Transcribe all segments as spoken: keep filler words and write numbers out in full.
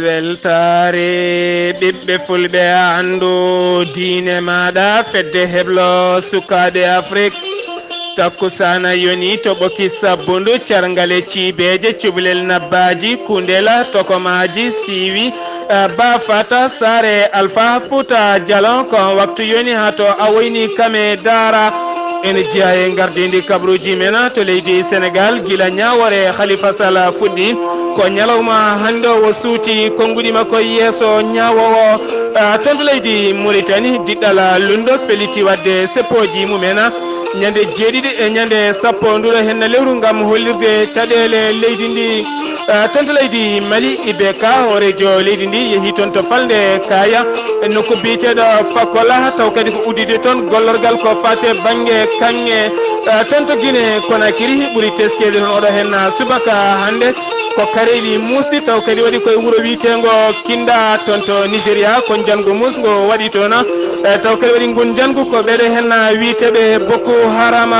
Weltaare ɓiɓɓe fulɓe, anndu diine maaɗa, fedde heblo sukaaɓe Afrik. Takkusaana yoni to ɓokki sabbundu, carngale ciibeeje, cuɓlel nabbaaji, kundela, tokomaaji, siiwi, eh, baafata, saare, alfa, futa, jalon, ko waktu yoni haa to a woyni kame daara. Ene jeyaa e ngardiindi kabaruuji men to leydi Senegaal, gila ñaawoore Khalifa Sall fuɗɗi. Ko ñalawma hannde o suuti konnguɗi makko yeeso ñaawoowo, ah, toon to leydi Mauritanie. Diɗɗal lunndo felliti waɗde seppooji mumen ñande jeeɗiɗi e ñande sappo nduɗo henna lewru ngam hollirde caɗeele leydi ndi. Ah, toon to leydi Mali, I B K, hooreejo leydi ndi, yehi toon to falnde Kaya, e nokku biyeteeɗo Fakola, taw kadi ko udditi toon gollorgal ko faati e bannge kaŋŋe. Eh, toon to Guinée Conakry ɓuri teskeede toon oɗo henna subaka hannde. Ko kareeli muusɗi, taw kadi waɗi koye wuro wiyeteengo Kinda toon to Nigeria, ko njanngu muusngo waɗi toon. Eh, taw kadi waɗi ngun njanngu ko ɓeɗo henna wiyeteeɓe Boko Haram.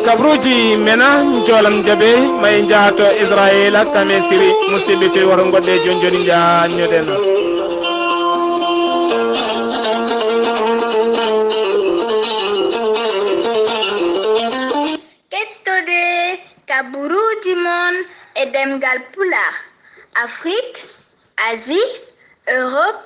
Kabaruuji men njoolam jabe, ma en njaha to Israel, kame Siri. Musidɓe, tawi woto ngoɗɗe jooni jooni, njaha ñoɗen. Kettode kabaruuji mon e ɗemngal Pulaar, Afrik, Asie, Europe,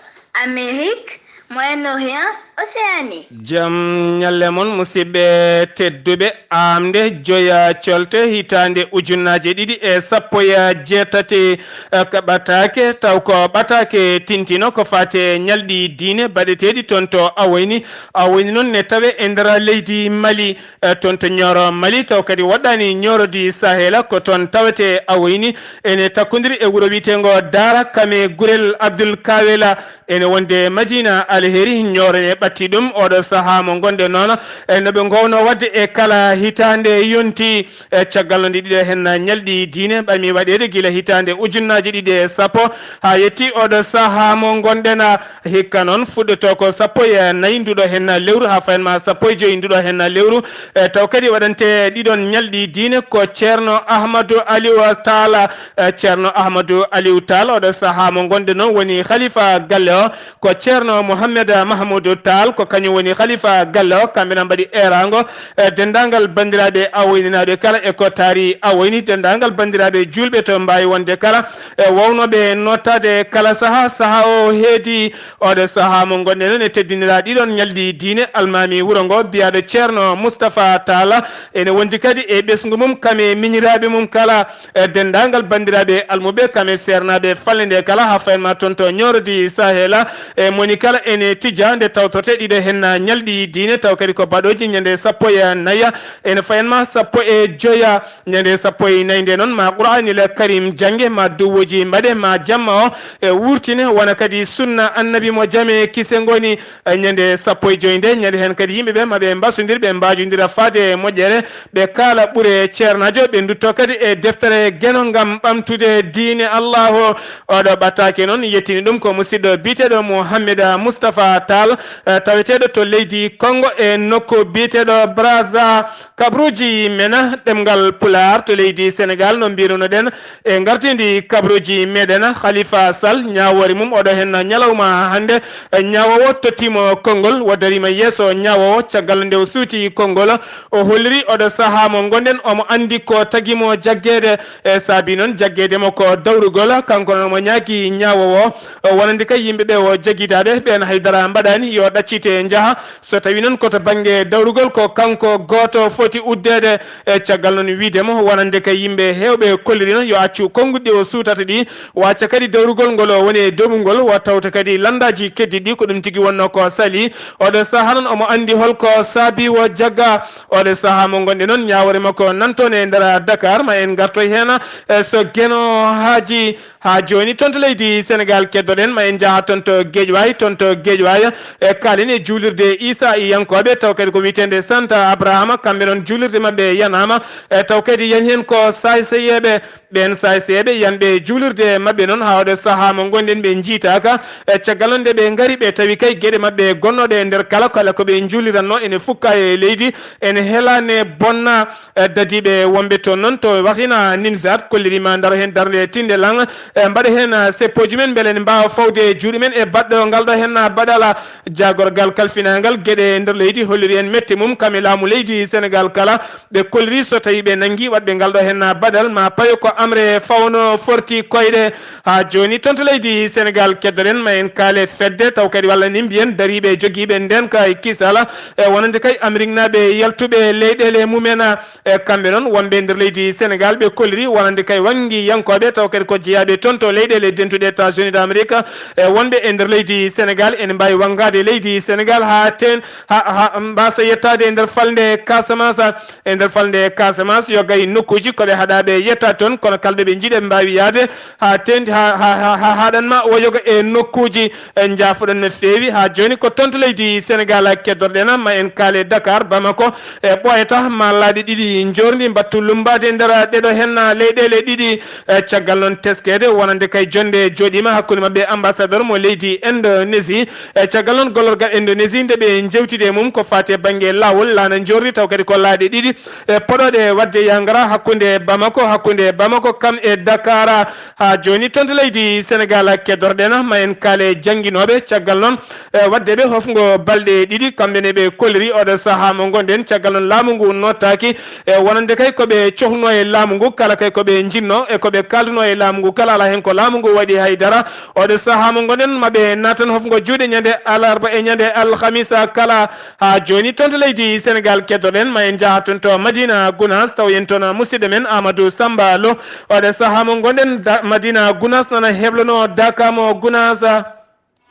Amérique, Moyen-Orient, Océanie. Jam ñalle mon, musidɓe tedduɓe. Aamnde joya colte hitaande ujunnaaje ɗiɗi e sappo e jeetati, eh, ka ɓataake, taw ko ɓataake tintino ko faate ñalɗi diine baɗeteeɗi toon to Awoyni. Awoyni noon ne tawe e nder leydi Mali. Eh, toon to Nioro Mali, taw kadi woɗɗaani Nioro di Sahela, ko toon tawete Awoyni. Ene takkondiri e wuro wiyeteengo Daara Kame, Gurel Abdul Kawela, ene wonde Madina Alheri. Nioro ne ɓatti ɗum oɗo sahaa mo ngonɗen noon, e no ɓe ngowno waɗde e kala hitaande yonti. E caggal no ɗi ɗiɗo hen ñalɗi diine ɓami waɗeede gila hitaande ujunnaaje ɗiɗi e sappo haa yetti oɗo sahaa mo ngonɗen. Hikka noon fuɗɗoto ko sappo e nayi nduɗo hen lewru haa fayan ma sappo e joyi nduɗo hen lewru. E taw kadi waɗante ɗiɗon ñalɗi diine ko Ceerno Ahmadu Aliou Taal. E Ceerno Ahmadu Aliou Taal, oɗo sahaa mo ngonɗen noon woni khalifa galle o. Ko Ceerno Mohammed Mahmudu Taal, ko kañum woni khalifa galle o. Kamɓe noon mbaɗi eeraango, e denndaangal banndiraaɓe awoyninaaɓe kala e ko taari awoyni, denndaangal banndiraaɓe juulɓe to mbaawi wonde kala, e wawnooɓe nootaade kala sahaa. Sahaa o heedi oɗo sahaa mo ngonɗen noon e teddindiraa ɗiɗon ñalɗi diine, almaami wuro ngo biyaaɗo Ceerno Mustapha Taal, ene wondi kadi e ɓesngu mum, kam e miñiraaɓe mum kala. E denndaangal banndiraaɓe almuɓe, kam e seernaaɓe falnde nde kala, haa fayan ma toon to Nioro di Sahela, e moni kala ene tija nde tawtorte ɗiɗo hen ñalɗi diine, taw kadi ko baɗooji ñande sappo e naya, ene fayan ma sappo e joya, ñande sappo e nayi nde noon ma Qur'aanil Karim jannge, ma duwwuuji mbaɗe, ma jamma o e wurtine, wona kadi sunna Annabi mo jam e kise ngoni, e ñande sappo e joyi nde, ñande heen kadi yimɓe ɓe ma ɓe mbasondir, ɓe mbaajondira faade e moƴƴere, ɓe kaala ɓure ceernaajo, ɓe ndutto kadi e deftere Geno ngam ɓamtude diine Allaahu. Oɗo ɓataake noon yettini ɗum ko musidɗo biyeteeɗo Mohammed Mustapha Tall, eh, taweteeɗo to leydi Kongo e nokku biyeteeɗo Brazza. Kabruuji men ɗemngal Pulaar to leydi Senegaal, no mbirunoɗen, e ngartindi kabruuji meɗen, Khalifa Sall, ñaawoore mum oɗo hen ñalawma hannde, e ñaawoowo tottiimo konngol, o dariima yeeso ñaawoowo, caggal nde o suuti konngol, o holliri oɗo sahaa mo ngonɗen, omo anndi ko tagi mo jaggeede, e saabi noon jaggeede mo ko dawrugol, kanko noon omo ñaagi ñaawoowo, o wonande kay yimɓe ɓe o jaggidaade, ɓeen haydara mbaɗaani, yo ɗaccite njaha, so tawi noon ko to bannge dawrugol, ko kanko gooto foti uddeede. E caggal noon wiide mo, wonande kay yimɓe heewɓe kolliri noon, yo accu konnguɗi o suutata ɗi, wacca kadi dawrugol ngol o woni e doɓugol, wa tawta kadi lanndaaji keddiɗi ɗi ko ɗum tigi wonno ko sali. Oɗo sahaa noon omo anndi holko saabi o jagga. Oɗo sahaa mo ngonɗen noon, ñaawoore makko nan toon e nder Dakar, ma en ngartoy heen, e so Geno haaji. Haa jooni, toon to leydi Senegaal, keddoɗen, ma en njaha toon to Guédiawaye, toon to Guédiawaye, e kaalen e juulirde Isa e yankooɓe, taw kadi ko wiyeteende Santa Abrahama, kamɓe noon juulirde maɓɓe yanaama, e taw kadi yani heen ko Saaseyeeɓe, Ɓeen saayseeɓe yanɓe juulirde maɓɓe noon, haa oɗo sahaa mo ngonɗen ɓe njiitaaka. E caggal noon nde ɓe ngari, ɓe tawi kay geɗe maɓɓe gonnooɗe e nder kala, kala ko ɓe njuuliratnoo ene fukka e leydi, ene hela ne bonna. E dadiiɓe wonɓe toon noon to wahina Nimzaat kolliri ma ndaro heen darnde tinde lan, e mbaɗa heen, a, seppooji men mbele ne mbaawa fawde juuɗe men e baɗɗo ngal ɗo heen, a, baɗala jaagorgal kalfinaangal geɗe e nder leydi holliri en mette mum kam e laamu leydi Senegaal kala. Ɓe kolliri so tawii ɓe nanngi waɗɓe ngal ɗo heen, a, baɗal ma payo ko amre fawno forti koyɗe. Haa jooni toon to leydi Senegaal keddoɗen ma en kaale fedde taw kadi walla ni mbiyen dariiɓe jogiiɓe ndeenka e kisala e wonande kay Ameriknaaɓe yaltuɓe leyɗeele mumen, a, e kamɓe noon wonɓe e nder leydi Senegaal ɓe kolliri wonande kay wanngiyankooɓe taw kadi ko jeyaaɓe toon to leyɗeele dentuɗe États-Unis d'Amérique e wonɓe e nder leydi Senegaal ene mbaawi wanngaade leydi Senegaal haa teen, haa, haa mbaasa yettaade e nder falnde Casamance. E nder falnde Casamance, yo gay nokkuuji ko ɓe haɗaaɓe yettaade toon, kono kala ɗo ɓe njiɗi ɓe mbaawi yahde haa teeŋti, haa, haa, haa, haa haaɗan ma o yoga e nokkuuji. En njaafoɗon no feewi. Haa jooni ko toon to leydi Senegaal keddorɗen, ma en kaale Dakar, Bamako, e ɓooyata ma laaɗe ɗiɗi njoorndi mbattu lummbaade e nder ɗeɗo heen leyɗeele ɗiɗi. E caggal noon teskeede wonande kay jonnde jooɗiima hakkunde maɓɓe ambassadeur mo leydi Indonésie. E caggal noon gollorgal Indonésie nde ɓe njewtidi e mum ko faati e bannge laawol laana njoorndi taw kadi ko laaɗe ɗiɗi e poɗooɗe waɗde yangara hakkunde Bamako, hakkunde Bamako kam e Dakar. Haa jooni toon to leydi Senegaal keddorɗen ma en kaale jannginooɓe. Caggal noon, e waɗde ɓe hofngo balɗe ɗiɗi kamɓe ne ɓe kolliri oɗo sahaa mo ngonɗen. Caggal noon laamu ngu nottaaki e wonande kay ko ɓe cohluno e laamu ngu kala kay ko ɓe njinno e ko ɓe kaalduno e laamu ngu kala alaa heen ko laamu ngu waɗi hay dara. Oɗo sahaa mo ngonɗen ma ɓe naatan hofngo juuɗe ñande alarba e ñande alhamisa kala. Haa jooni toon to leydi Senegaal keddoɗen ma en njaha toon to Madina Gunaas taw yen toon musidɗo men Amadou Samba Lo. Oɗo sahaa mo ngonɗen da-, Madina Gunaas nana heblono Daka mo Gunaas.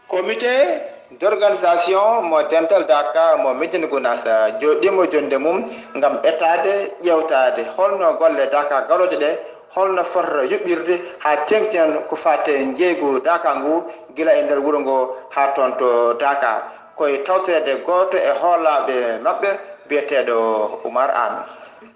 Comité d'organisation mo dental Daka mo Médina Gounass joɗɗiima jonde mum ngam etaade, ƴeewtaade holno golle Daka garooje ɗe, holno fotata yuɓɓirde haa teeŋti noon ko faati e njeeygu Daka ngu gila e nder wuro ngo haa toon to Daka. Ko e tawtoreede gooto e hoolaaɓe maɓɓe biyeteeɗo Oumar Anne.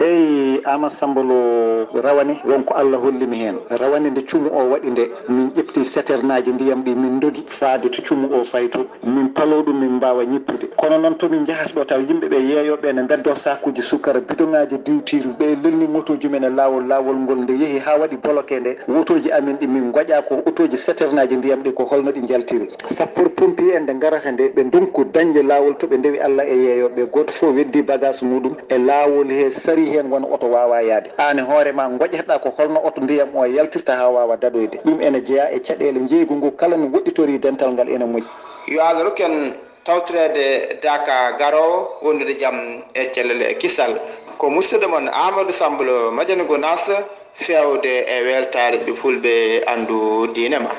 Eey, Aamadu Sammba Lo, rawane won ko Allah holli mi heen. Rawane nde cuumu o waɗi nde, min ƴetti seternaaji ndiyam ɗi, min ndogi faade to cuumu o fayi to, min paloo ɗum, min mbaawa ñippude. Kono noon to min njahata ɗo taw yimɓe ɓe yeeyooɓe ene mbeddoo saakuuji sukara, bidoŋaaji diwtiiri, ɓe lelni motooji men e laawol, laawol ngol nde yehi haa waɗi boloke nde, wotooji amen ɗi min ngoƴa ko otooji seternaaji ndiyam ɗi, ko holno ɗi njaltiri. Sapeur pompier en nde ngarata nde, ɓe ndonku dañde laawol to ɓe ndewi Allah e yeeyooɓe, gooto fof weddi bagaas muɗum e laawol he, sari heen wona oto waawaa yahde. Aan e hoore ma ngoƴata ko holno oto ndiyam o yaltirta haa waawa daɗoyde. Ɗum ene jeyaa e caɗeele njeeygu ngu kala no woɗɗitori dental ngal ene moƴƴi. Yo Allah rokku en tawtoreede Daka garoowo wondude jam e cellal e kisal. Ko musidɗo mon Amadou Samba Lo Madiana Gounass, feewde e weltaare ɓe fulɓe anndu diine ma.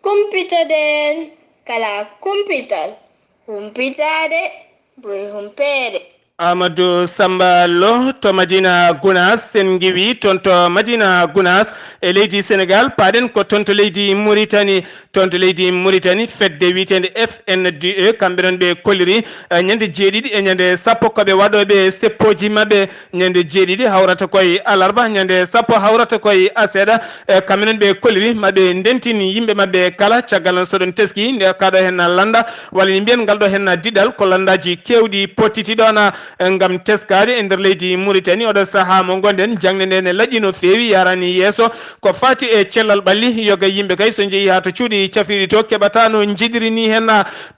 Kumpitoɗen kala kumpital, humpitaade ɓuri humpeede. Amadou Samba Lo to Madina Gounass, sen ngiwi toon to Madina Gounass e leydi Senegaal, paaɗen ko toon to leydi Mauritanie. Toon to leydi Mauritanie, fedde wiyeteende F N D E, kamɓe noon ɓe kolliri, eh, ñande jeeɗiɗi e ñande sappo ko ɓe waɗooɓe seppooji maɓɓe. Ñande jeeɗiɗi hawrata koye alarba, ñande sappo hawrata koye aseeɗa. E kamɓe noon ɓe kolliri ma ɓe ndentin yimɓe maɓɓe kala. Caggal noon so ɗon teski nde kaɗo heen lannda walla ni mbiyen ngal ɗo heen diɗal ko lanndaaji keewɗi pottiti ɗoon, e ngam teskaade e nder leydi Mauritanie. Oɗo sahaa mo ngonɗen jaŋde nde ne laƴi no feewi, yarani yeeso ko faati e cellal ɓalli. Yoga yimɓe kay so njehi haa to cuuɗi cafiiɗi to keɓata no njiɗiri ni heen.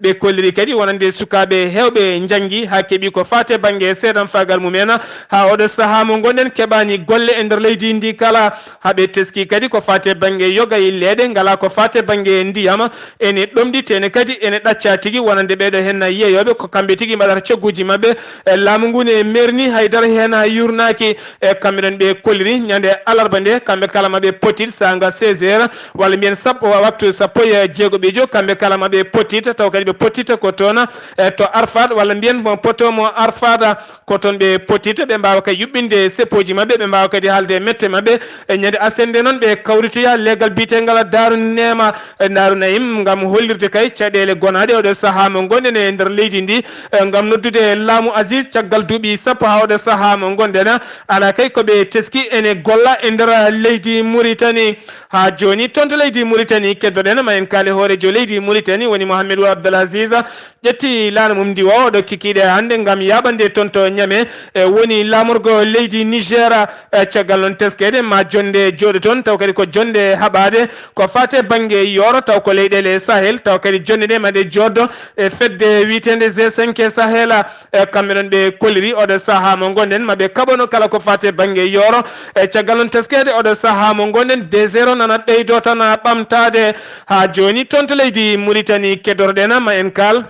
Ɓe kolliri kadi wonande sukaaɓe heewɓe njanngi haa keɓi ko faati e bannge seedanfaagal mumen. Haa oɗo sahaa mo ngonɗen keɓaani golle e nder leydi ndi kala. Haa ɓe teski kadi ko faati e bannge yoga e leeɗe, ngala ko faati e bannge ndiyam. Ene ɗomɗi, tene kadi ene ɗacca tigi wonande ɓeeɗo heen yeeyooɓe ko kamɓe tigi mbaɗata cogguuji maɓɓe. E laamu ngu ne merni, haydara heen yurnaaki. E kamɓe ɗon ɓe kolliri ñande alarba nde, kamɓe kala maɓe pottit saanga seize heures, walla mbiyen sappo, waktu sappo e jeegoɓijo, kamɓe kala maɓe pottit, taw kadi ɓe pottit ko toon, e to Arfat, walla mbiyen mo poto mo Arfata, ko toon ɓe pottit, ɓe mbaawa kadi yuɓɓinde seppooji maɓɓe, ɓe mbaawa kadi haalde mette maɓɓe. E ñande asende noon ɓe kawritoya leegal biyetengal Daaru Neema, e Daaru Nayim, ngam hollirde kay caɗeele gonaaɗe oɗo sahaa mo ngonɗen e nder leydi ndi, e ngam noddude laamu Aziz Caggal duuɓi sappo haa oɗo sahaa mo ngonɗen, alaa kay ko ɓe teski ene golla e nder leydi Muritani. Haa jooni toon to leydi Muritani keddoɗen, ma en kaale hooreejo leydi Muritani woni Mohamed Ould Abdel Aziz, ƴetti laana mum ndi o, oɗo kikiiɗe hannde ngam yaaɓande toon to Ñame, e woni laamorgo leydi Niger. E caggal noon teskeede ma jonnde jooɗo toon, taw kadi ko jonnde haɓaade ko faate bannge yooro, taw ko leyɗeele Sahel, taw kadi jonnde ɗe ma ɗe jooɗo e fedde wiyeteende G cinq Sahel. E kamɓe noon ɓe kolliri oɗo sahaa mo ngonɗen ma ɓe kaɓono kala ko faate bannge yooro. E caggal noon teskeede oɗo sahaa mo ngonɗen, deux heures nana ɓeydo tan ɓamtaade. Haa jooni toon to leydi Muritani keddorɗen ma en kaal.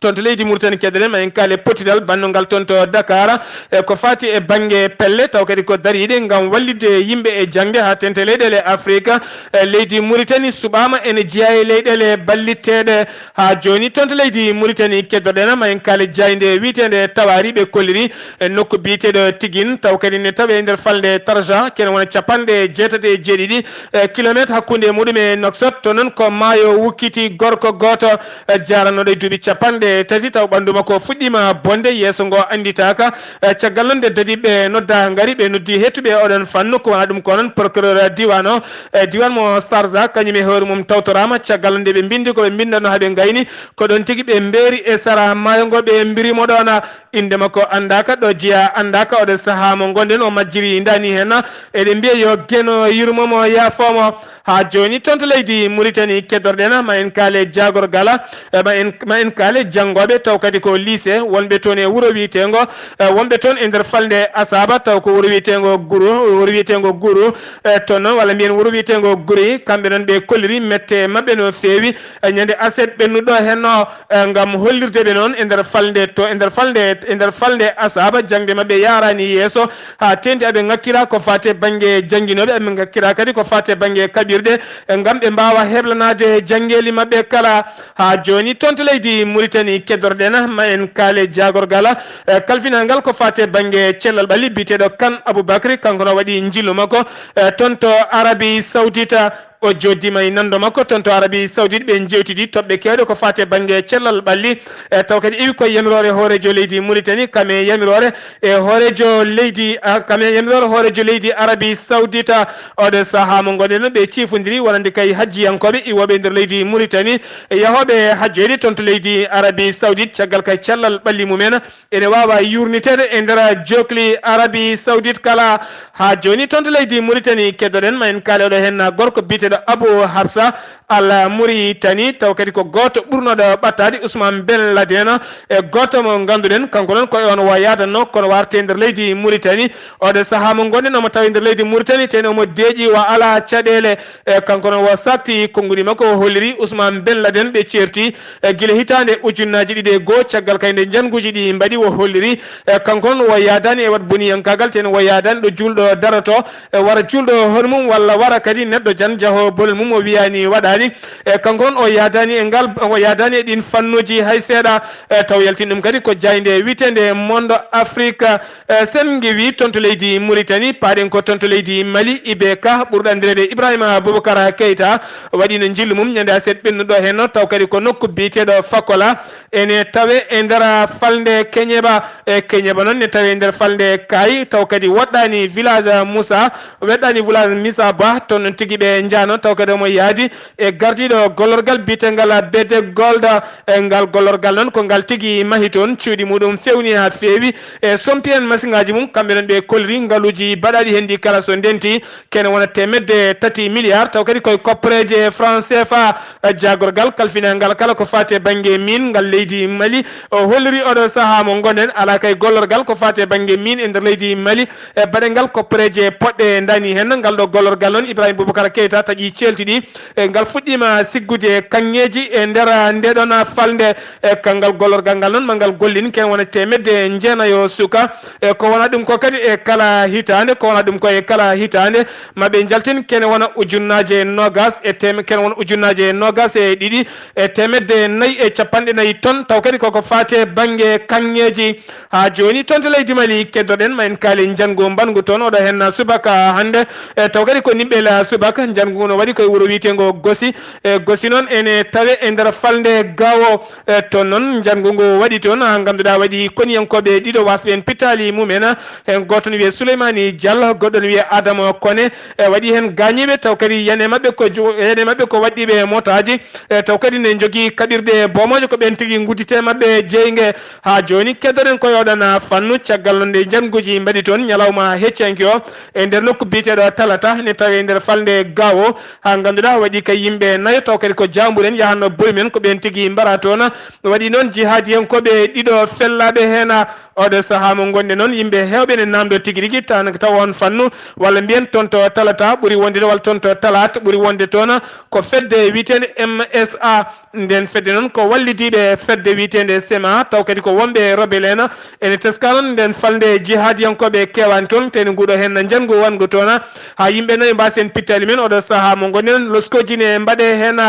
Toon to leydi Muritani keddorɗen ma en kaal e pottital bannungal toon to Dakar. E ko faati e bannge pelle taw kadi ko dariiɗe ngam wallitde yimɓe e jaŋde haa teeŋti leyɗeele Afrika. E leydi Muritani suɓaama ene jeyaa e leyɗeele ballitteeɗe. Haa jooni toon to leydi Muritani keddorɗen ma en kaale jaaynde wiyeteende Tawaari ɓe kolliri e nokku biyeteeɗo Tigin, taw kadi ne tawee e nder falnde Tarja, kene wona capanɗe jeetati e jeeɗiɗi e kilomeetre hakkunde muɗum e Nouakchott. To noon ko maayo wukkiti gorko gooto, e jaaranooɗo e duuɓi capanɗe tati, taw ɓanndu makko fuɗɗiima bonde, yeeso ngo annditaaka. E caggal noon nde dadiiɓe nodda ngari, ɓe noddi heɗtuɓe oɗon fannu, ko wona ɗum ko noon procureur diiwaan o, e diiwaan mo Sarza, kañum e hoore mum tawtoraama. Caggal nde ɓe mbinndi ko ɓe mbinndanno haa ɓe ngayni, ko ɗoon tigi ɓe mbeeri e sara maayo ngo, ɓe mbirimo ɗoon innde makko anndaaka, ɗo jeyaa anndaaka. Oɗo sahaa mo ngonɗen o majjiri ndaani heen, eɗen mbiya yo Geno yurmo mo, yaafoo mo. Haa jooni toon to leydi Muritani keddorɗen ma en kaale jaagorgal, e ma en, ma en kaale janngooɓe taw kadi ko lycée, wonɓe toon e wuro wiyeteengo, e wonɓe toon e nder falnde Asaaba taw ko wuro wiyeteengo Guru, wuro wiyeteengo Guru, e toon noon walla mbiyen wuro wiyeteengo Guri, kamɓe noon ɓe kolliri mette maɓɓe no feewi, e ñande aset ɓennuɗo heen o, e ngam hollirde ɓe noon e nder falnde to, e nder falnde, e nder falnde Asaaba, jaŋde maɓɓe yaaraani yeeso haa teeŋti aɓe ŋakkira ko faate bannge jannginooɓe, aɓe ŋakkira kadi ko faate bannge kaɓirɗe, e ngam ɓe mbaawa heblanaade janngeeli maɓɓe kala. Haa jooni toon to leydi Muritani keddorɗen ma en kaale jaagorgal, e kalfinangal ko faate bannge cellal ɓalli biyeteeɗo Kan Aboubacry, kanko no waɗi njillu makko, e toon to Arabie Saoudite. O jooɗdiima e nanndo makko toon to Arabie Saoudite, ɓe njeewtidi toɓɓe keewɗe ko faate bannge cellal ɓalli. E taw kadi iwi koye yamiroore hooreejo leydi Muritani, kam e yamiroore e hooreejo leydi, a, kam e yamiroore hooreejo leydi Arabie Saoudite. Oɗo sahaa mo ngonɗen ɓe ciifondiri wonande kay hajjiyankooɓe iwooɓe e nder leydi Muritani, e yahooɓe hajjoyde toon to leydi Arabie Saoudite, caggal kay cellal ɓalli mumen ene waawa yuurniteede e nder jookli Arabie Saoudite kala. Haa jooni toon to leydi Muritani keddoɗen ma en kaale oɗo heen gorko biyeteeɗo Abou Hafsa Al Muritani, taw kadi ko gooto ɓurnooɗo ɓattaade Ousmane Ben Laden, e gooto mo ngannduɗen kanko noon ko e on o yaadanno, kono warti e nder leydi Muritani. Oɗo sahaa mo ngonɗen omo tawi e nder leydi Muritani, teni omo deeƴi wa alaa caɗeele. E kanko noon o saakti konnguɗi makko, o holliri Ousmane Ben Laden ɓe ceerti, e gila hitaande ujunnaaji ɗiɗi e goo, caggal kay nde njannguuji ɗi mbaɗi, o holliri, e kanko noon o yaadaani e waɗ boniyankaagal, teni o yaadaani ɗo juulɗo daroto, e wara juulɗo hono mum walla wara kadi neɗɗo jan jaho bolol mum, o wiyaani waɗaani. E kanko noon o yaadaani e ngal, o yaadaani e ɗiin fannuuji hay seeɗa. E taw yaltin ɗum kadi ko jaaynde wiyeteende Monde Afrique. E sen ngewi toon to leydi Muritani, paaɗen ko toon to leydi Mali, I B K ɓurɗo anndireede Ibrahima Boubacar Keita waɗiino njillu mum ñande aset ɓennuɗo heen o, taw kadi ko nokku biyeteeɗo Fakola, ene tawe e nder falnde Keñeba. E Keñeba noon ne tawe e nder falnde Kaayi, taw kadi woɗɗaani village Moussa, woɗɗaani village Missa Ba, toon noon tigi ɓe njaano, taw kadi omo yaadi e gardiiɗo gollorgal biyetengal Bede Gold. E ngal gollorgal noon ko ngal tigi mahi toon, cuuɗi muɗum fewni haa feewi, e sompi heen masiŋaaji mum, kamɓe noon ɓe kolliri ngaluuji baɗaaɗi heen ɗi kala so ndenti, kene wona teemedde tati milliard, taw kadi koye kopporeeje franc C F A. Jaagorgal kalfinangal kala ko faati e bannge mine ngal leydi Mali, o holliri oɗo sahaa mo ngonɗen, alaa kay gollorgal ko faati e bannge mine e nder leydi Mali, e baɗe ngal kopporeeje poɗɗe ndaani heen. Ngal ɗo gollorgal noon, Ibrahima Boubacar Keita taƴi ceelti ɗi, e ngal fuɗɗiima siggude kaŋŋeeji e nder nde ɗon falnde. E kanngal gollorgal ngal noon, ma ngal gollin ken wona teemedde jeenayo suka. E ko wona ɗum ko kadi e kala hitaande, ko wona ɗum ko e kala hitaande, ma ɓe njaltin ken wona ujunnaaje noogas e teem-, ken wona ujunnaaje noogas e ɗiɗi e teemedde nayi e capanɗe nayi ton, taw kadi koko faate bannge kaŋŋeeji. Haa jooni toon to leydi Mali keddoɗen, ma en kaali njanngu mbaɗngu toon, oɗo heen subaka hannde, e taw kadi ko niɓɓel subaka njanngu no waɗi koye wuro wiyeteengo Gosi. E Gosi noon ene tawe e nder falnde Gawo. E toon noon njanngu ngu waɗi toon, haa ngannduɗaa waɗi koniyankooɓe ɗiɗo waasɓe en pittaali mumen. Heen gooto no wiyee Souleymani Diallo, goɗɗo no wiyee Adama Kone. E waɗi heen gaañiiɓe, taw kadi yane maɓɓe ko jo-, yane maɓɓe ko waɗɗiiɓe motaaji. E taw kadi ne njogii kaɓirɗe boomooje, ko ɓeen tigi ngudditee maɓɓe jeynge. Haa jooni, keddoɗen ko e oɗon fannu, caggal noon nde njannguuji mbaɗi toon ñalawma heccanki o e nder nokku biyeteeɗo Talata, ne tawee e nder falnde Gawo. Haa ngannduɗaa, waɗi kay yimɓe nayo, taw kadi ko jaamburen yahanno boy men, ko ɓeen tigi mbara toon. Waɗi noon jihaadiyankooɓe ɗiɗo fellaaɓe heen. Oɗo sahaa mo ngonɗen noon, yimɓe heewɓe ne naamndoo tigi rigi, tan tawa oon fannu, walla mbiyen toon to Talata ɓuri wonde, walla toon to Talaat ɓuri wonde toon, ko fedde wiyeteende M S A. Ndeen fedde noon ko wallidiiɓe fedde wiyeteende sema, taw kadi ko wonɓe rebelle en. Ene teskaa noon ndeen falnde jihaadiyankooɓe keewaani toon, tee nguɗo heen njanngu wonngo toon, haa yimɓe nayo mbaasen pittaali men. Oɗo sahaa mo ngonɗen, loskooji ne mbaɗee heen.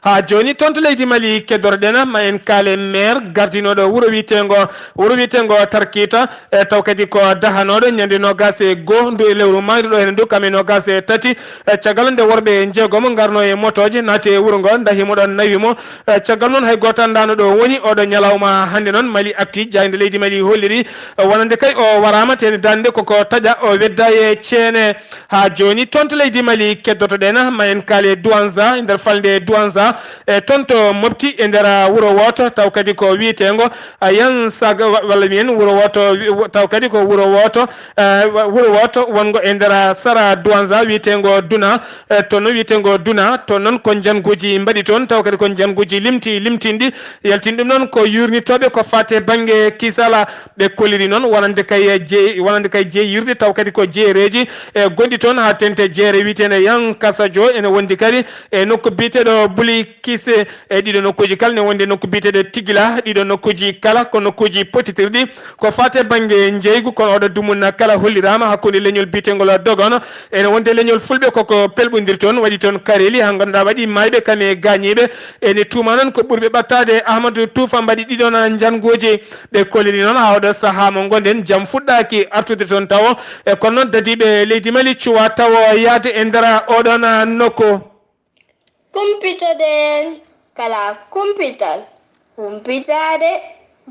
Haa jooni toon to leydi Mali keddorɗen, ma en kaale maire gardinooɗo wuro wiyeteengo, wuro wiyeteengo Tarkita, e taw kadi ko dahanooɗo ñande noogaas e goo ndu e lewru maayruɗo heen ndu, kam e noogaas e tati. E caggal nde worɓe njeegom ngarno e motooje, naati e wuro ngo, ndahi mo ɗoon, nawi mo. E caggal noon hay gooto anndaano ɗo woni. Oɗo ñalawma hannde noon, Mali Actu, jaaynde leydi Mali holliri, e wonande kay o waraama, tee ne daande koko taƴa, o wedda e ceene. Haa jooni toon to leydi Mali keddotoɗen, ma en kaale Douentza, e nder falnde Douentza, e toon to Mopti, e nder wuro wooto, taw kadi ko wiyeteengo, a, Yan Saga, wa-, walla mbiyen wuro wooto, wi-, taw kadi ko wuro wooto, e, wa-, wuro wooto wonngo e nder sara Douentza wiyeteengo Duna. E, toon noon wiyeteengo Duna, toon noon ko njannguuji mbaɗi toon, taw kadi ko njannguuji limti, limtinɗi, yaltini ɗum noon ko yuurnitooɓe ko faati e bannge kisal. Ɓe kolliri noon wonande kay jey-, wonande kay jeeyirde, taw kadi ko jeereeji, e, gonɗi toon haa teeŋti jeere wiyeteende Yan Kasajo, ene wondi kadi e nokku biyeteeɗo Buli Kise. E ɗiɗo nokkuuji kala ne wondi e nokku biyeteeɗo Tigila. Ɗiɗo nokkuuji kala ko nokkuuji pottitirɗi ko faati e bannge njeygu, kono oɗo dumunna kala holliraama hakkunde leñol biyeteengol Dogon, ene wondi e leñol Fulɓe, koko pelɓondiri toon, waɗi toon kareeli, haa ngannduɗaa waɗi maayɓe kam e gaañiiɓe. Ene tuuma noon ko ɓurɓe ɓattaade Ahmadu Tuufa mbaɗi ɗiɗon njannguuji. Ɓe kolliri noon haa oɗo sahaa mo ngonɗen, jam fuɗɗaaki artude toon tawo. E kono noon dadiiɓe leydi Mali cuwaa tawo yahde e nder oɗon nokku. Kumpitoɗen kala kumpital, humpitaade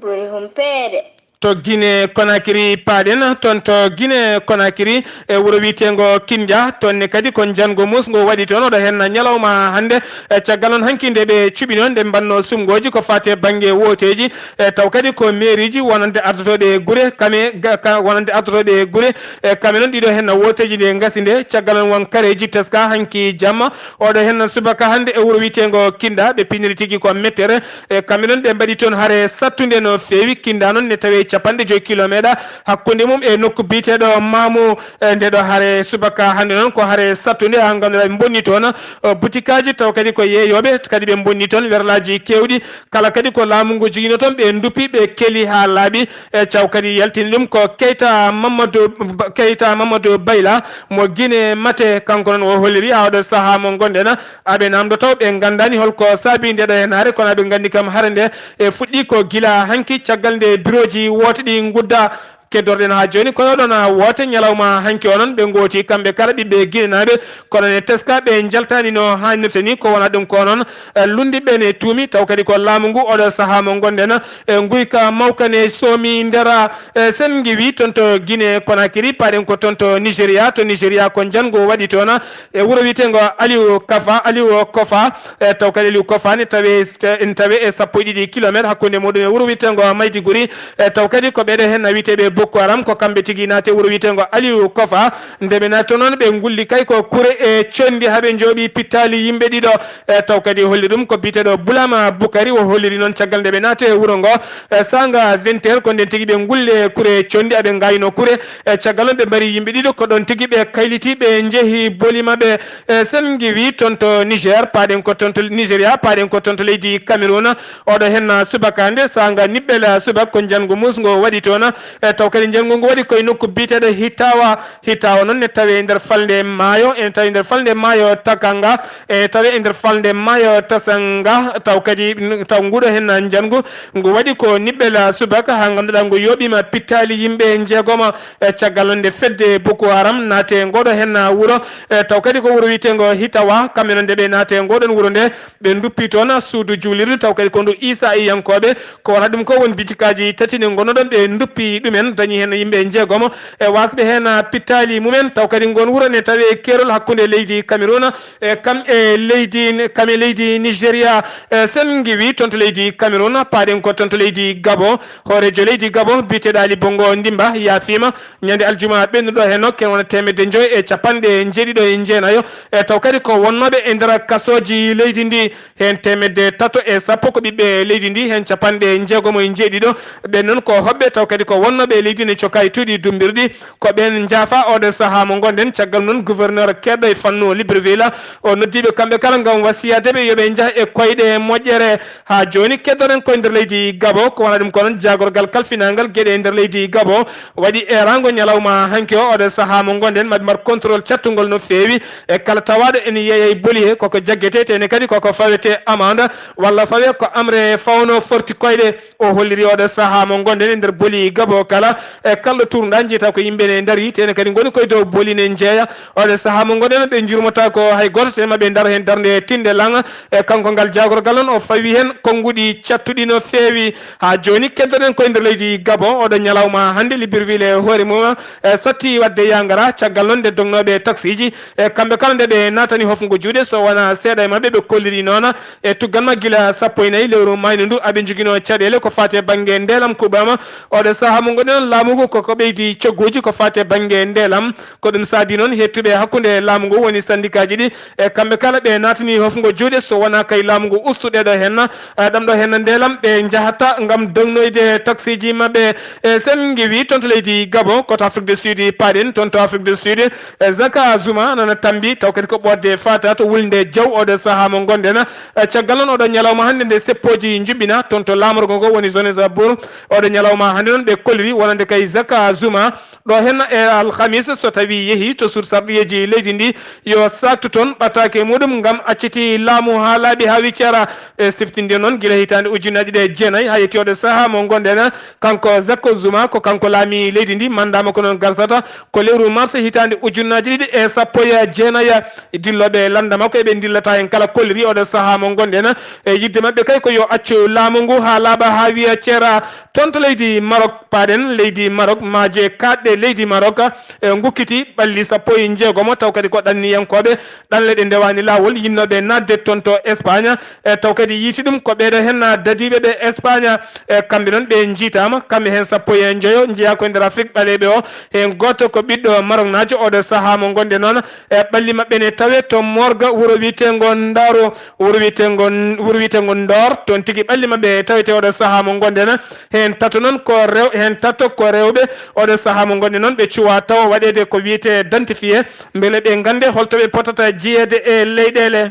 ɓuri humpeede. To Guinée Conakry paaɗen, toon to Guinée Conakry, e wuro wiyeteengo Kindia, toon ne kadi ko njanngu muusngu waɗi toon, oɗo heen ñalawma hannde. E caggal noon hanki nde ɓe cuɓi noon, nde mbaɗnoo sumngooji ko faati e bannge wooteeji, e taw kadi ko meeriiji wonande ardotooɓe gure, kame ga-, ka-, wonande ardotooɓe gure, e kame noon ɗiɗo heen wooteeji nde ngasi nde, caggal noon won kareeji teskaa hanki jamma, oɗo heen subaka hannde e wuro wiyeteengo Kinda, ɓe piniri tigi ko mettere. E kamɓe noon ɓe mbaɗi toon hare sattunde no feewi. Kinda noon ne tawee capanɗe joyi kilomeeɗa hakkunde mum e nokku biyeteeɗo Mamu. E nde ɗo hare subaka hannde noon ko hare sattunde, haa ngannduɗaa ɓe mbonni toon, e, butikaaji, taw kadi ko yeeyooɓe kadi ɓe mbonni toon werlaaji keewɗi. Kala kadi ko laamu ngu jogino toon, ɓe nduppi, ɓe keli haa laaɓi. E caw kadi yaltini ɗum ko Keita Mamadou Ba-, Keita Mamadou Bayla mo Guinée Mate, kanko noon o holliri haa oɗo sahaa mo ngonɗen, aɓe naamndotoo, ɓe nganndaani hol ko saabii nde ɗo heen hare, kono aɓe nganndi kam hare nde e fuɗɗi ko gila hanki, caggal nde birooji woote ɗi ngudda. Keddorɗen haa jooni, kono oɗon woote ñalawma hanki o noon, ɓe ngooti kamɓe kala ɓiɓɓe Guinée naaɓe, kono ne teska ɓe njaltaani no haanirta ni. Ko wona ɗum ko noon, eh, lundi ɓe ne tuumi, taw kadi ko laamu ngu oɗo sahaa mo ngonɗen, eh, nguyka mawka ne soomi ndera, eh, sen ngiwi toon to Guinée Conakry, paaɗen ko toon to Nigéria. To Nigéria ko njanngu waɗi toon, e wuro wiyeteengo Aliou Kafa, Aliou Kofa, e taw kadi Aliou Kofa ne tawe, ene tawe e sappo e ɗiɗi kilometre hakkunde muɗum e wuro wiyeteengo Maiduguri. E taw kadi ko ɓeɗe hen na wiyeteɓe Boko Haram, ko kamɓe tigi naate wuro wiyeteengo Aliou Kofa. Nde ɓe naati toon noon, ɓe ngulli kay ko kure e conndi, haa ɓe njooɓi pittaali yimɓe ɗiɗo. E taw kadi holli ɗum ko biyeteɗo Bulama Bukari, o holliri noon caggal nde ɓe naate wuro ngo. E saanga vingt heures, ko nden tigi ɓe ngulli e kure conndi, aɓe ngayno kure. E caggal noon ɓe mbari yimɓe ɗiɗo, ko ɗon tigi ɓe kayliti, ɓe njehi boli maɓɓe. E sen ngiwi toon to Niger, paaɗen ko toon to Nigeria, paaɗen ko toon to leydi Cameroun. Oɗo hen subaka nde saanga niɓɓel subaka ko njanngu muusngo waɗi toon. E taw Kadi njanngu ngu waɗi koye nokku biyeteeɗo Hitawa. Hitawa noon ne tawee e nder falnde maayo, ene tawee e nder falnde maayo Takanga, ene tawee e nder falnde maayo Tasanga. Taw kadi, taw nguɗo heen njanngu ngu waɗi ko niɓɓel subaka, haa ngannduɗaa ngu yooɓiima pittaali yimɓe njeegomo. E caggal noon nde fedde Boko Haram naati e ngoɗo heen wuro, e taw kadi ko wuro wiyeteengo Hitawa, kamɓe noon nde ɓe naati e ngoɗon wuro nde, ɓe nduppi toon suudu juulirde, taw kadi ko ndu Isa e yankooɓe. Ko wonaa ɗum ko won bitikaaji tati ɗi ngonnoɗon, ɓe nduppi ɗumen, dañi heen yimɓe njeegomo e waasɓe heen pittaali mumen. Taw kadi ngon wuro ne tawee keerol hakkunde leydi Cameroun e kam e leydi, kam e leydi Nigeria. E sen ngiwi toon to leydi Cameroun, paaɗen ko toon to leydi Gabon. Hooreejo leydi Gabon biyeteeɗo Ali Bongo Ndimba yaafiima ñande aljuma ɓennuɗo heen, ken wona teemedde njoy e capanɗe njeeɗiɗo e jeenayo. E taw kadi ko wonnooɓe e nder kasooji leydi ndi, heen teemedde tato e sappo ko ɓiɓɓe leydi ndi, heen capanɗe njeegomo e njeeɗiɗo ɓen noon ko hoɓɓe, taw kadi ko wonnooɓe e leydi ndi, ne cokaa e tuuɗi dummbirɗi. Ko ɓeen njaafa oɗo sahaa mo ngonɗen. Caggal noon, gouverneur keedɗo e fannu Libreville, o noddiiɓe kamɓe kala ngam wasiyaade ɓe yo ɓe njah e koyɗe moƴƴere. Haa jooni, keddoɗen koye nder leydi Gabon. Ko wona ɗum ko noon, jaagorgal kalfinaangal geɗe e nder leydi Gabon waɗi eeraango ñalawma hanki o, oɗo sahaa mo ngonɗen, maɓe mbar contrôle cattungol no feewi. E kala tawaaɗo ene yeeya e boli he, koko jaggetee, te ene kadi koko fawetee amande, walla fawee ko amre fawno forti koyɗe. O holliri oɗo sahaa mo ngonɗen e nder boli Gabon kala, e kala ɗo tuurnuɗaa, njiyata ko yimɓe ne ndarii, te ene kadi ngoni koye dow boli ne njeeya. Oɗo sahaa mo ngonɗen, ɓe njurmotaako hay gooto, te maɓe ndar heen darnde tinnde laŋa. E kanko, ngal jaagorgal noon, o fawi heen konnguɗi cattuɗi no feewi. Haa jooni, keddoɗen koye nder leydi Gabon. Oɗo ñalawma hannde, Libreville e hoore mum, e satti waɗde yangara. Caggal noon nde dognooɓe taksiiji, e kamɓe kala nde ɓe naatani hofngo juuɗe, so wonaa seeɗa e maɓɓe ɓe kolliri noona. E tugganma gila sappo e nayi lewru maydu ndu, aɓe njoginoo caɗeele ko faati e bannge ndeelam kuɓɓaama. Oɗo sahaa mo ngonɗen noon, laamu ngu koko ɓeydi cogguuji ko faati e bannge ndeelam. Ko ɗum saabi noon, heɗtuɓe hakkunde laamu ngu woni sandikaaji ɗi, e kamɓe kala ɓe naatani hofngo juuɗe, so wonaa kay laamu ngu ustu ɗeɗo heen, e ɗam ɗo heen ndeelam, ɓe njahata ngam dognoyde taksiiji maɓɓe. E sen ngiwi toon to leydi Gabon, ko to Afrique du Sud paaɗen, toon to Afrique du Sud, e Zaka Zuma nana tambi, taw kadi ko ɓoodde faata to wulnde jaw oɗo sahaa mo ngonɗen. E caggal noon, oɗo ñalawma hannde nde seppooji njuɓɓina toon to laamorgo ngo woni Johannesburg. Oɗo ñalawma hannde noon ɓe kolliri wonande kay Zaka Zuma ɗo heen e alhamis, so tawi yehi to suudu sarɗiyeeji leydi ndi, yo saaktu toon ɓataake muɗum ngam acciti laamu haa laaɓi haa wiccera. E siftinde noon, gila hitaande ujunnaaji ɗiɗi e jeenayi haa yetti oɗo sahaa mo ngonɗen, kanko Zaka Zuma, ko kanko laami leydi ndi, mandat makko noon garsata ko lewru mars hitaande ujunnaaji ɗiɗi e sappo e jeenayi. Dillooɓe lannda makko eɓe ndillata heen kala kolliri oɗo sahaa mo ngonɗen. E yiɗde maɓɓe kay ko yo accu laamu ngu haa laaɓa haa wiya ceera. Toon to leydi Maroc paaɗen, leydi Maroc, maaje kaaɗɗe leydi Maroc, e ngukkiti ɓalli sappo e njeegomo, taw kadi ko ɗanniyankooɓe ɗanle ɗe ndewaani laawol yinnooɓe naatde toon to Espagne. E taw kadi yiiti ɗum ko ɓeeɗo heen dadiiɓe ɓe Espagne. E kamɓe noon ɓe njiitaama, kamɓe heen sappo e njoyo njeyaa ko e nder Afrik ɓaleeɓe o. Heen gooto ko ɓiɗɗo Maroknaajo, oɗo sahaa mo ngonɗen noon. E ɓalli maɓɓe ne tawee to morgue wuro wiyeteengo Ndaaru, wuro wiyeteengo, wuro wiyeteengo Ndoor, toon tigi ɓalli maɓɓe tawetee oɗo sahaa mo ngonɗen. Heen tato noon ko rew-, heen tato ko rewɓe, oɗo sahaa mo ngonɗen noon ɓe cuwaa tawa waɗeede ko wiyetee dentifie, mbele ɓe nganndee holto ɓe potata jeyeede e leyɗeele.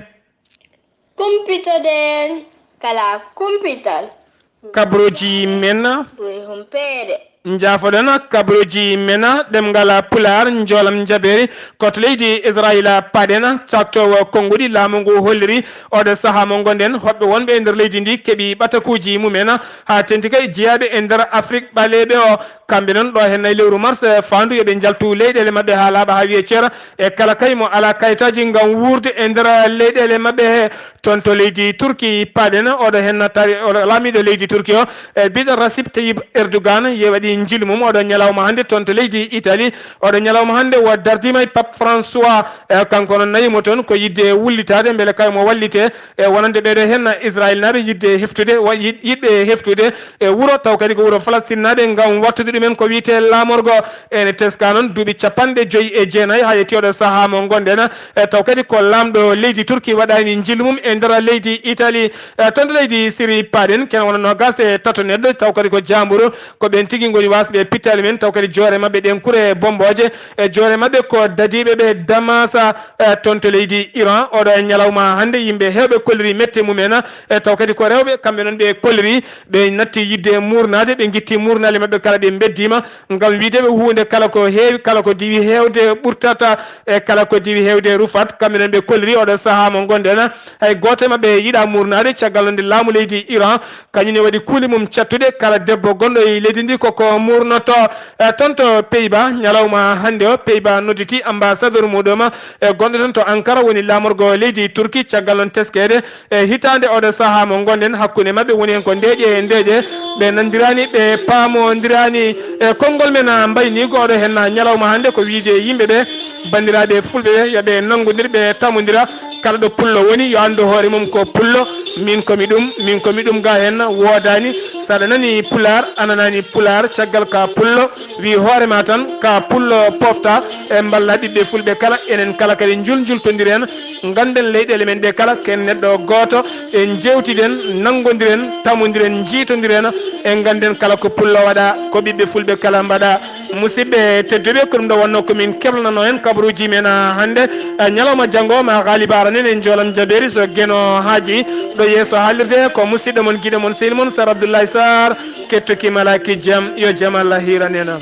Kumpitoɗen kala kumpital. Kabrooji men. Ɓuri humpeede. Njaafoɗen kabrooji men, ɗemngal Pulaar, njoolam njabeeri, ko to leydi Israayiila paaɗen, caktoowo konnguɗi laamu ngu holliri, oɗo sahaa mo ngonɗen, hoɓɓe wonɓe e nder leydi ndi keɓi ɓatakuuji mumen, haa teeŋti kay jeyaaɓe e nder Afrik ɓaleeɓe o. Kamɓe noon, ɗo heen e lewru mars, faandu yo ɓe njaltu leyɗeele maɓɓe haa laaɓa haa wiye ceera, e kala kay mo alaa kayitaaji ngam wuurde e nder leyɗeele maɓɓe he. Toon to leydi Turki paaɗen, oɗo heen tawi, oɗo laamiiɗo leydi Turki o, e biɗo Recep Tayyip Erdogan, ye waɗi njiilu mum oɗo ñalawma hannde toon to leydi Italie. Oɗo ñalawma hannde o dardiima e Pape François, e kanko noon nawi mo toon ko yiɗde wullitaade mbele kay mo wallite, e wonande ɓeeɗo heen Israayiilnaaɓe yiɗde heftude, wa-, yiɗ-, yiɗɓe heftude e wuro, taw kadi ko wuro Falastinnaaɓe, ngam wattude ɗumen ko wiyetee laamorgo. Ene teskaa noon duuɓi capanɗe joy e jeenayi haa yetti oɗo sahaa mo ngonɗen. E taw kadi ko laamɗo leydi Turki waɗaani njiilu mum e nder leydi Italie. E toon to leydi Siri paaɗen, kene wona noogaas e tato neɗɗo, taw kadi ko jaamburu, ko ɓeen tigi ngoni Ɓuri wasɓe pittaali men, taw kadi joore maɓɓe ɗen kure bombooje. E joore maɓɓe ko dadiiɓe ɓe Damasa, e, toon to leydi Iran. Oɗo e ñalawma hannde, yimɓe heewɓe kolliri mette mumen, e, taw kadi ko rewɓe, kamɓe noon ɓe kolliri, ɓe natti yidde muurnaade, ɓe ngitti muurnaali maɓɓe kala, ɓe mbeddiima, ngam wiide ɓe huunde kala ko heewi, kala ko diwi heewde ɓurtata, e, kala ko diwi heewde rufat. Kamɓe noon ɓe kolliri oɗo sahaa mo ngonɗen, hay gooto e maɓɓe yiɗaa muurnaade, caggal noon nde laamu leydi Iran kañum ne waɗi kuule mum cattuɗe. Kala debbo gonɗo e leydi ndi koko muurnoto. E, toon to Pays-Bas, ñalawma hannde o, Pays-Bas nodditi ambassadeur muɗum, e, gonɗo toon to Ankara, woni laamorgo leydi Turki, caggal noon teskeede, e, hitaande oɗo sahaa mo ngonɗen hakkunde maɓɓe, woni heen ko ndeeƴe e ndeeƴe, ɓe nanndiraani, ɓe paamondiraani. E, konngol men, a, mbayni ko oɗo heen, a, ñalawma hannde ko wiide yimɓe ɓe, banndiraaɓe fulɓe ɓe, yo ɓe nanngondir, ɓe tamondira. Kala ɗo pullo woni, yo anndu hoore mum ko pullo. Min ko mi ɗum, min ko mi ɗum, ga heen woodaani. So aɗa nani pulaar, a nanaani pulaar, caggal ka pullo, wi hoore ma tan, ka pullo pofta. E mballa ɓiɓɓe fulɓe kala, enen kala kadi njuljultondiren, ngannden leyɗeele men ɗe kala, ken neɗɗo gooto, en njeewtiden, nanngondiren, tamondiren, njiitondiren, e ngannden kala ko pullo waɗa, ko ɓiɓɓe fulɓe kala mbaɗa. Musidɓe tedduɓe, ko ɗum ɗo wonno ko min keblanano en kabaruuji men, ah, hannde, ah, ñalawma janngo ma Ghaliba ara nen en joolan jabeeri so Geno haaji. Ɗo yeeso haalirde ko musidɗo mon, giɗo mon, sehil mon, Sar Abdoulaye Sarr, kettuki malaki jam, yo jam Allah hiiran en.